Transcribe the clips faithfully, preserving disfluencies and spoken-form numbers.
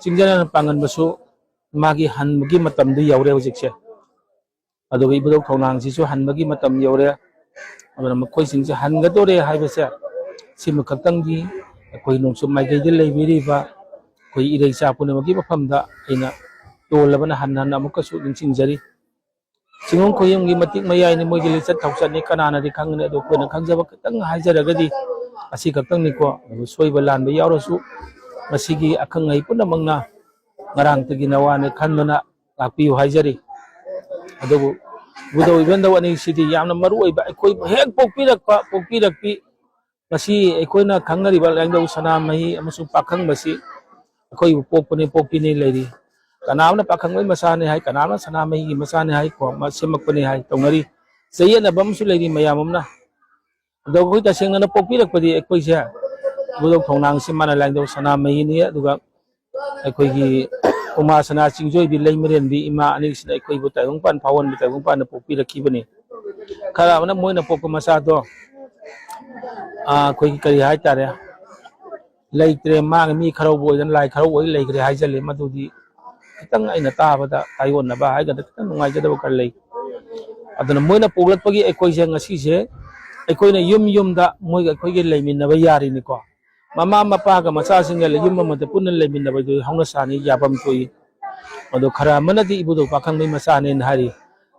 ꯆꯤꯡꯖꯅ ꯄꯥꯡꯒꯟꯕꯁꯨ ꯃꯥꯒꯤ ꯍꯟꯕꯒꯤ ꯃꯇꯝꯗꯨ ꯌꯧꯔꯦ ꯍꯧꯖꯤꯛꯁꯦ꯫ ꯑꯗꯨꯒ ꯏꯕꯨꯙꯧ ꯊꯧꯅꯥꯡꯁꯤꯁꯨ ꯍꯟꯕꯒꯤ ꯃꯇꯝ ꯌꯧꯔꯦ꯫ ꯑꯗꯨꯅ ꯃꯈꯣꯏꯁꯤꯡꯁꯦ ꯍꯟꯒꯗꯣꯔꯦ ꯍꯥꯏꯕꯁꯦ ꯁꯤꯃ ꯈꯛꯇꯪꯗꯤ ꯑꯩꯈꯣꯏ ꯅꯣꯡꯆꯨꯞ ꯃꯥꯏꯀꯩꯗ ꯂꯩꯕꯤꯔꯤꯕ ꯑꯩꯈꯣꯏ ꯏꯔꯩꯆꯥ ꯄꯨꯝꯅꯃꯛꯀꯤ ꯃꯐꯝꯗ ꯑꯩꯅ ꯇꯣꯜꯂꯕꯅ ꯍꯟꯅ ꯍꯟꯅ ꯑꯃꯨꯛꯀꯁꯨ ꯅꯤꯡꯁꯤꯡꯖꯔꯤ꯫ ꯆꯤꯡꯉꯝ ꯈꯨꯌꯝꯒꯤ ꯃꯇꯤꯛ ꯃꯌꯥꯏꯅꯤ, ꯃꯣꯏꯒꯤ ꯂꯤꯆꯠ ꯊꯧꯆꯠꯅꯤ, ꯀꯅꯥꯅꯗꯤ ꯈꯪꯒꯅꯤ? ꯑꯗꯣ ꯑꯩꯈꯣꯏꯅ ꯈꯪꯖꯕ ꯈꯤꯇꯪ ꯍꯥꯏꯖꯔꯒꯗꯤ ꯑꯁꯤ ꯈꯛꯇꯪꯅꯤꯀꯣ꯫ ꯑꯗꯨ ꯁꯣꯏꯕ ꯂꯥꯟꯕ ꯌꯥꯎꯔꯁꯨ ꯃꯁꯤꯒꯤ ꯑꯈꯪ ꯑꯍꯩ ꯄꯨꯝꯅꯃꯛꯅ ꯉꯔꯥꯡꯇꯒꯤ ꯅꯋꯥꯅꯤ ꯈꯟꯗꯨꯅ ꯉꯥꯛꯄꯤꯌꯨ ꯍꯥꯏꯖꯔꯤ꯫ ꯑꯗꯨꯕꯨ ꯏꯕꯨꯙꯧ ꯏꯕꯦꯟꯗꯧ ꯑꯅꯤꯁꯤꯗꯤ ꯌꯥꯝꯅ ꯃꯔꯨ ꯑꯣꯏꯕ, ꯑꯩꯈꯣꯏꯕꯨ ꯍꯦꯛ ꯄꯣꯛꯄꯤꯔꯛꯄ, ꯄꯣꯛꯄꯤꯔꯛꯄꯤ, ꯉꯁꯤ ꯑꯩꯈꯣꯏꯅ ꯈꯪꯅꯔꯤꯕ ꯂꯥꯏꯅꯤꯡꯊꯧ ꯁꯅꯥꯃꯍꯤ ꯑꯃꯁꯨꯡ ꯄꯥꯈꯪꯕꯁꯤ ꯑꯩꯈꯣꯏꯕꯨ ꯄꯣꯛꯄꯅꯤ, ꯄꯣꯛꯄꯤꯅꯤ ꯂꯩꯔꯤ꯫ ꯀꯅꯥ ꯑꯃꯅ ꯄꯥꯈꯪꯕꯒꯤ ꯃꯆꯥꯅꯤ ꯍꯥꯏ, ꯀꯅꯥ ꯑꯃꯅ ꯁꯅꯥꯃꯍꯤꯒꯤ ꯃꯆꯥꯅꯤ ꯍꯥꯏ, ꯀꯣ, ꯃꯥ ꯁꯦꯝꯃꯛꯄꯅꯤ ꯍꯥꯏ ꯇꯧꯅꯔꯤ꯫ ꯆꯌꯦꯠꯅꯕ ꯑꯃꯁꯨ ꯂꯩꯔꯤ ꯃꯌꯥꯝ ꯑꯃꯅ꯫ ꯑꯗꯣ ꯑꯩꯈꯣꯏ ꯇꯁꯦꯡꯅꯅ ꯄꯣꯛꯄꯤꯔꯛꯄꯗꯤ ꯑꯩꯈꯣꯏꯁꯦ ꯏꯕꯨꯙꯧ ꯊꯧꯅꯥꯡꯁꯤ ꯃꯥꯅ ꯂꯥꯏꯅꯤꯡꯊꯧ ꯁꯅꯥꯃꯍꯤꯅꯤ꯫ ꯑꯗꯨꯒ ꯑꯩꯈꯣꯏꯒꯤ ꯎꯃꯥ ꯁꯅꯥ ꯆꯤꯡꯖꯣꯏꯕꯤ ꯂꯩꯃꯔꯦꯟꯕꯤ ꯏꯃꯥ ꯑꯅꯤꯁꯤꯅ ꯑꯩꯈꯣꯏꯕꯨ ꯇꯥꯏꯕꯪꯄꯥꯟ ꯐꯥꯎꯍꯟꯕ, ꯇꯥꯏꯕꯪꯄꯥꯟꯗ ꯄꯣꯛꯄꯤꯔꯛꯈꯤꯕꯅꯤ꯫ ꯈꯔ ꯑꯃꯅ ꯃꯣꯏꯅ ꯄꯣꯛꯄ ꯃꯆꯥꯗꯣ, ꯑ, ꯑꯩꯈꯣꯏꯒꯤ ꯀꯔꯤ ꯍꯥꯏꯇꯥꯔꯦ, ꯂꯩꯇ꯭ꯔꯦ, ꯃꯥꯡꯉꯦ, ꯃꯤ ꯈꯔꯧꯕ ꯑꯣꯏꯗꯅ ꯂꯥꯏ ꯈꯔꯧ ꯑꯣꯏ ꯂꯩꯈ꯭ꯔꯦ ꯍꯥꯏꯖꯜꯂꯦ꯫ ꯃꯗꯨꯗꯤ ꯈꯤꯇꯪ ꯑꯩꯅ ꯇꯥꯕꯗ ꯇꯥꯏꯑꯣꯟꯅꯕ ꯍꯥꯏꯒꯗ꯭ꯔꯥ, ꯈꯤꯇꯪ ꯅꯨꯡꯉꯥꯏꯖꯗꯕ ꯈꯔ ꯂꯩ꯫ ꯑꯗꯨꯅ ꯃꯣꯏꯅ ꯄꯣꯛꯂꯛꯄꯒꯤ ꯑꯩꯈꯣꯏꯁꯦ ꯉꯁꯤꯁꯦ ꯑꯩꯈꯣꯏꯅ ꯌꯨꯝ ꯌꯨꯝꯗ ꯃꯣꯏꯒ ꯑꯩꯈꯣꯏꯒꯤ ꯂꯩꯃꯤꯟꯅꯕ ꯌꯥꯔꯤꯅꯤꯀꯣ꯫ ꯃꯃꯥ ꯃꯄꯥꯒ ꯃꯆꯥꯁꯤꯡꯒ ꯌꯨꯝ ꯑꯃꯗ ꯄꯨꯟꯅ ꯂꯩꯃꯤꯟꯅꯕꯗꯨ ꯍꯧꯅ ꯁꯥꯅꯤ, ꯌꯥꯐꯝ ꯊꯣꯛꯏ꯫ ꯑꯗꯣ ꯈꯔ ꯑꯃꯅꯗꯤ ꯏꯕꯨꯙꯧ ꯄꯥꯈꯪꯕꯩ ꯃꯆꯥꯅꯦꯅ ꯍꯥꯏꯔꯤ꯫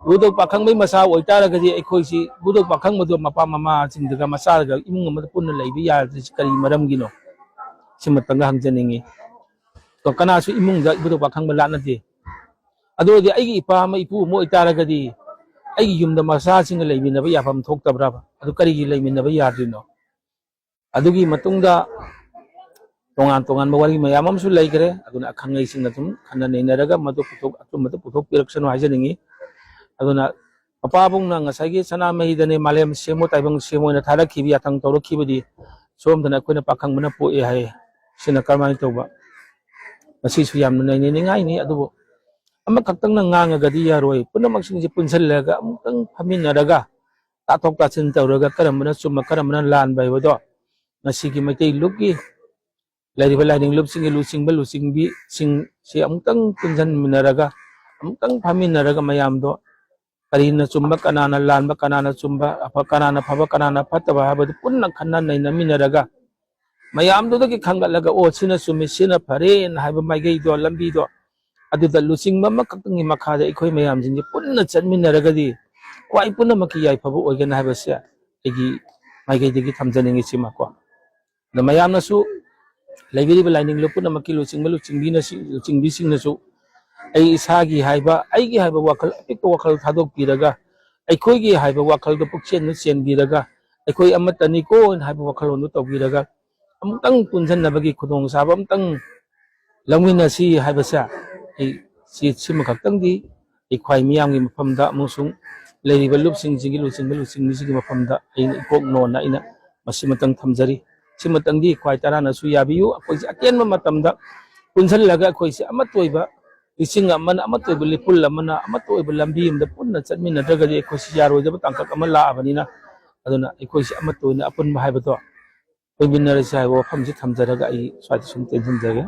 ꯏꯕꯨꯙꯧ ꯄꯥꯈꯪꯕꯩ ꯃꯆꯥ ꯑꯣꯏꯇꯥꯔꯒꯗꯤ ꯑꯩꯈꯣꯏꯁꯤ ꯏꯕꯨꯙꯧ ꯄꯥꯈꯪꯕꯗꯣ ꯃꯄꯥ ꯃꯃꯥꯁꯤꯡꯗꯨꯒ ꯃꯆꯥꯒ ꯏꯃꯨꯡ ꯑꯃꯗ ꯄꯨꯟꯅ ꯂꯩꯕ ꯌꯥꯗ꯭ꯔꯤꯁꯤ ꯀꯔꯤ ꯃꯔꯝꯒꯤꯅꯣ? ꯁꯤꯃꯇꯪꯒ ꯍꯪꯖꯅꯤꯡꯉꯤ꯫ ꯀꯣ, ꯀꯅꯥꯁꯨ ꯏꯃꯨꯡꯗ ꯏꯕꯨꯙꯧ ꯄꯥꯈꯪꯕ ꯂꯥꯠꯅꯗꯦ꯫ ꯑꯗꯨ ꯑꯣꯏꯔꯗꯤ ꯑꯩꯒꯤ ꯏꯄꯥ ꯑꯃ ꯏꯄꯨ ꯑꯃ ꯑꯣꯏꯇꯥꯔꯒꯗꯤ ꯑꯩꯒꯤ ꯌꯨꯝꯗ ꯃꯆꯥꯁꯤꯡꯒ ꯂꯩꯃꯤꯟꯅꯕ ꯌꯥꯐꯝ ꯊꯣꯛꯇꯕ꯭ꯔꯕ? ꯑꯗꯨ ꯀꯔꯤꯒꯤ ꯂꯩꯃꯤꯟꯅꯕ ꯌꯥꯗ꯭ꯔꯤꯅꯣ? ꯑꯗꯨꯒꯤ ꯃꯇꯨꯡꯗ ꯇꯣꯉꯥꯟ ꯇꯣꯉꯥꯟꯕ ꯋꯥꯔꯤ ꯃꯌꯥꯝ ꯑꯃꯁꯨ ꯂꯩꯈ꯭ꯔꯦ꯫ ꯑꯗꯨꯅ ꯑꯈꯪ ꯑꯍꯩꯁꯤꯡꯅ ꯑꯗꯨꯝ ꯈꯟꯅ ꯅꯩꯅꯔꯒ ꯃꯗꯨ ꯄꯨꯊꯣꯛ-, ꯑꯆꯨꯝꯕꯗ ꯄꯨꯊꯣꯛꯄꯤꯔꯛꯁꯅꯨ ꯍꯥꯏꯖꯅꯤꯡꯉꯤ꯫ ꯑꯗꯨꯅ ꯃꯄꯥꯕꯨꯡꯅ ꯉꯁꯥꯏꯒꯤ ꯁꯅꯥꯃꯍꯤꯗꯅꯦ ꯃꯥꯂꯦꯝ ꯁꯦꯝꯃꯨ ꯇꯥꯏꯕꯪ ꯁꯦꯝꯃꯨ ꯍꯥꯏꯅ ꯊꯥꯔꯛꯈꯤꯕ ꯌꯥꯊꯪ ꯇꯧꯔꯛꯈꯤꯕꯗꯤ ꯁꯣꯝꯗꯅ ꯑꯩꯈꯣꯏꯅ ꯄꯥꯈꯪꯕꯅ ꯄꯣꯛꯑꯦ ꯍꯥꯏꯌꯦ꯫ ꯁꯤꯅ ꯀꯔꯝꯍꯥꯏꯅ ꯇꯧꯕ? ꯃꯁꯤꯁꯨ ꯌꯥꯝꯅ ꯅꯩꯅꯅꯤꯡꯉꯥꯏꯅꯤ꯫ ꯑꯗꯨꯕꯨ ꯑꯃꯈꯛꯇꯪꯅ ꯉꯥꯡꯉꯒꯗꯤ ꯌꯥꯔꯣꯏ꯫ ꯄꯨꯝꯅꯃꯛꯁꯤꯡꯁꯦ ꯄꯨꯟꯁꯤꯜꯂꯒ ꯑꯃꯨꯛꯇꯪ ꯐꯝꯃꯤꯟꯅꯔꯒ ꯇꯥꯊꯣꯛ ꯇꯥꯁꯤꯟ ꯇꯧꯔꯒ ꯀꯔꯝꯕꯅ ꯆꯨꯝꯕ, ꯀꯔꯝꯕꯅ ꯂꯥꯟꯕ ꯍꯥꯏꯕꯗꯣ ꯉꯁꯤꯒꯤ ꯃꯩꯇꯩ ꯂꯨꯞꯀꯤ ꯂꯩꯔꯤꯕ ꯂꯥꯏꯅꯤꯡ ꯂꯨꯞꯁꯤꯡꯒꯤ ꯂꯨꯆꯤꯡꯕ ꯂꯨꯆꯤꯡꯕꯤꯁꯤꯡꯁꯤ ꯑꯃꯨꯛꯇꯪ ꯄꯨꯟꯁꯤꯟꯃꯤꯟꯅꯔꯒ, ꯑꯃꯨꯛꯇꯪ ꯐꯝꯃꯤꯟꯅꯔꯒ, ꯃꯌꯥꯝꯗꯣ ꯀꯔꯤꯅ ꯆꯨꯝꯕ, ꯀꯅꯥꯅ ꯂꯥꯟꯕ, ꯀꯅꯥꯅ ꯆꯨꯝꯕ, ꯑꯐ-, ꯀꯅꯥꯅ ꯐꯕ, ꯀꯅꯥꯅ ꯐꯠꯇꯕ ꯍꯥꯏꯕꯗꯨ ꯄꯨꯟꯅ ꯈꯟꯅ ꯅꯩꯅꯃꯤꯟꯅꯔꯒ, ꯃꯌꯥꯝꯗꯨꯗꯒꯤ ꯈꯟꯒꯠꯂꯒ, "ꯑꯣ, ꯁꯤꯅ ꯆꯨꯝꯃꯤ, ꯁꯤꯅ ꯐꯔꯦꯅ" ꯍꯥꯏꯕ ꯃꯥꯏꯀꯩꯗꯣ, ꯂꯝꯕꯤꯗꯣ, ꯑꯗꯨꯗ ꯂꯨꯆꯤꯡꯕ ꯑꯃꯈꯛꯇꯪꯒꯤ ꯃꯈꯥꯗ ꯑꯩꯈꯣꯏ ꯃꯌꯥꯝꯁꯤꯡꯁꯦ ꯄꯨꯟꯅ ꯆꯠꯃꯤꯟꯅꯔꯒꯗꯤ ꯈ꯭ꯋꯥꯏ ꯄꯨꯝꯅꯃꯛꯀꯤ ꯌꯥꯏꯐꯕ ꯑꯣꯏꯒꯅꯤ ꯍꯥꯏꯕꯁꯦ ꯑꯩꯒꯤ ꯃꯥꯏꯀꯩꯗꯒꯤ ꯊꯝꯖꯅꯤꯡꯉꯤ ꯁꯤꯃꯀꯣ꯫ ꯑꯗ ꯃꯌꯥꯝꯅꯁꯨ, ꯂꯩꯕꯤꯔꯤꯕ ꯂꯥꯏꯅꯤꯡ ꯂꯨꯞ ꯄꯨꯝꯅꯃꯛꯀꯤ ꯂꯨꯆꯤꯡꯕ ꯂꯨꯆꯤꯡꯕꯤꯅꯁꯨ-, ꯂꯨꯆꯤꯡꯕꯤꯁꯤꯡꯅꯁꯨ ꯑꯩ ꯏꯁꯥꯒꯤ ꯍꯥꯏꯕ, ꯑꯩꯒꯤ ꯍꯥꯏꯕ ꯋꯥꯈꯜ, ꯑꯄꯤꯛꯄ ꯋꯥꯈꯜ ꯊꯥꯗꯣꯛꯄꯤꯔꯒ, ꯑꯩꯈꯣꯏꯒꯤ ꯍꯥꯏꯕ ꯋꯥꯈꯜꯗꯣ ꯄꯨꯛꯆꯦꯜꯗ ꯆꯦꯟꯕꯤꯔꯒ, ꯑꯩꯈꯣꯏ ꯑꯃꯠꯇꯅꯤꯀꯣ ꯍꯥꯏꯕ ꯋꯥꯈꯜꯂꯣꯟꯗꯣ ꯇꯧꯕꯤꯔꯒ, ꯑꯃꯨꯛꯇꯪ ꯄꯨꯟꯁꯤꯟꯅꯕꯒꯤ ꯈꯨꯗꯣꯡꯆꯥꯕ ꯑꯃꯇꯪ ꯂꯧꯃꯤꯟꯅꯁꯤ ꯍꯥꯏꯕꯁꯦ ꯑꯩ ꯁꯤ, ꯁꯤꯃꯈꯛꯇꯪꯗꯤ ꯑꯩ ꯈ꯭ꯋꯥꯏ ꯃꯤꯌꯥꯝꯒꯤ ꯃꯐꯝꯗ ꯑꯃꯁꯨꯡ ꯂꯩꯔꯤꯕ ꯂꯨꯞꯁꯤꯡꯁꯤꯒꯤ ꯂꯨꯆꯤꯡꯕ ꯂꯨꯆꯤꯡꯕꯤꯁꯤꯡꯒꯤ ꯃꯐꯝꯗ ꯑꯩꯅ ꯏꯀꯣꯛ ꯅꯣꯟꯅ ꯑꯩꯅ ꯃꯁꯤꯃꯇꯪ ꯊꯝꯖꯔꯤ꯫ ꯁꯤꯃꯇꯪꯗꯤ ꯈ꯭ꯋꯥꯏ ꯇꯔꯥꯅꯁꯨ ꯌꯥꯕꯤꯌꯨ꯫ ꯑꯩꯈꯣꯏꯁꯦ ꯑꯇꯦꯟꯕ ꯃꯇꯝꯗ ꯄꯨꯟꯁꯤꯜꯂꯒ ꯑꯩꯈꯣꯏꯁꯦ ꯑꯃꯠꯇ ꯑꯣꯏꯕ ꯂꯤꯁꯤꯡ ꯑꯃꯅ, ꯑꯃꯠꯇ ꯑꯣꯏꯕ ꯂꯤꯄꯨꯜ ꯑꯃꯅ, ꯑꯃꯠꯇ ꯑꯣꯏꯕ ꯂꯝꯕꯤ ꯑꯃꯗ ꯄꯨꯟꯅ ꯆꯠꯃꯤꯟꯅꯗ꯭ꯔꯒꯗꯤ ꯑꯩꯈꯣꯏꯁꯤ ꯌꯥꯔꯣꯏꯗꯕ ꯇꯥꯡꯀꯛ ꯑꯃ ꯂꯥꯛꯑꯕꯅꯤꯅ, ꯑꯗꯨꯅ ꯑꯩꯈꯣꯏꯁꯤ ꯑꯃꯠꯇ ꯑꯣꯏꯅ ꯑꯄꯨꯟꯕ ꯍꯥꯏꯕꯗꯣ ꯑꯣꯏꯃꯤꯟꯅꯔꯁꯤ ꯍꯥꯏꯕ ꯋꯥꯐꯝꯁꯤ ꯊꯝꯖꯔꯒ ꯑꯩ ꯁ꯭ꯋꯥꯏꯗ ꯁꯨꯝ ꯇꯦꯟꯁꯤꯟꯖꯒꯦ꯫